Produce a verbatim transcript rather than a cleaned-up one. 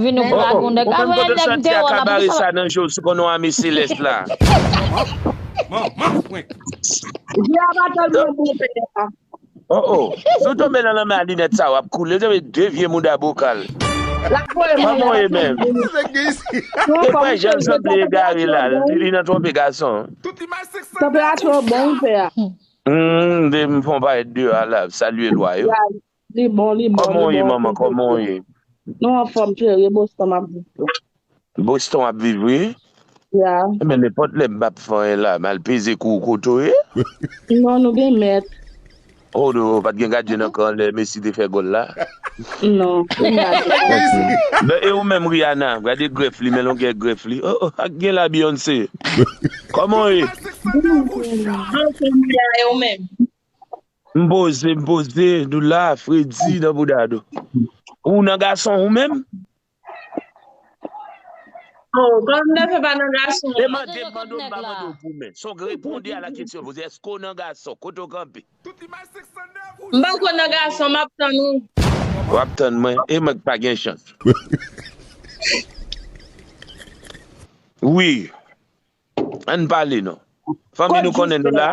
Vin nou Oh, oh, dragon nèg. ou menm Avè kote w nèg santi te a wè la kabare pou sa nan je w sou konn yon ami selès la. Vye a pa tèlman bon pè a. Oh, oh. Si w tonbe nan lanmè a linèt sa, w ap koule. Ou te vye de vye mouda bokal. L ap voye mwen Kòman w ye la. Menm? Yo E fò kwè m jan l chanje sanble bagay egare la. la. Li nan twonpe gason. Tanperati w bon wi pè a. Hmm, de m fè yon parèt deyò a la. Salye lwa yo. Li bon, li bon. Kòman w Li ye, bon. Manman? Kòman w ye? Nou anfòm cheri, Boston m ap viv. Boston ap viv, wi? Ya. Men nenpòt lè m p ap fè anyen la. M al peze kou kote w ye. Non, nou gen mèt. Oh, no, pa t gen gadyen nan kan lè Messi te fè gòl la. Non. Ben, e ou menm, Rihanna? Gade grèf li, men longè grèf li. Oh, oh, ak gen la Beyoncé. Kòman w ye? Anfòm ya, e ou menm? M poze, m poze, nou la, fredi nan boudado. Ou nan gason, ou menm? Oh, kòm m fè pa nan gason. Demande, mande w, m pa mande w pou men. Son reponde a la kesyon poze. Èske w nan gason? Kote w kanpe? M pa ko nan gason, m ap tann ou. W ap tann mwen. E mwen k pa gen chans. Wi. Ann pale non. Fanmi nou konnen nou la.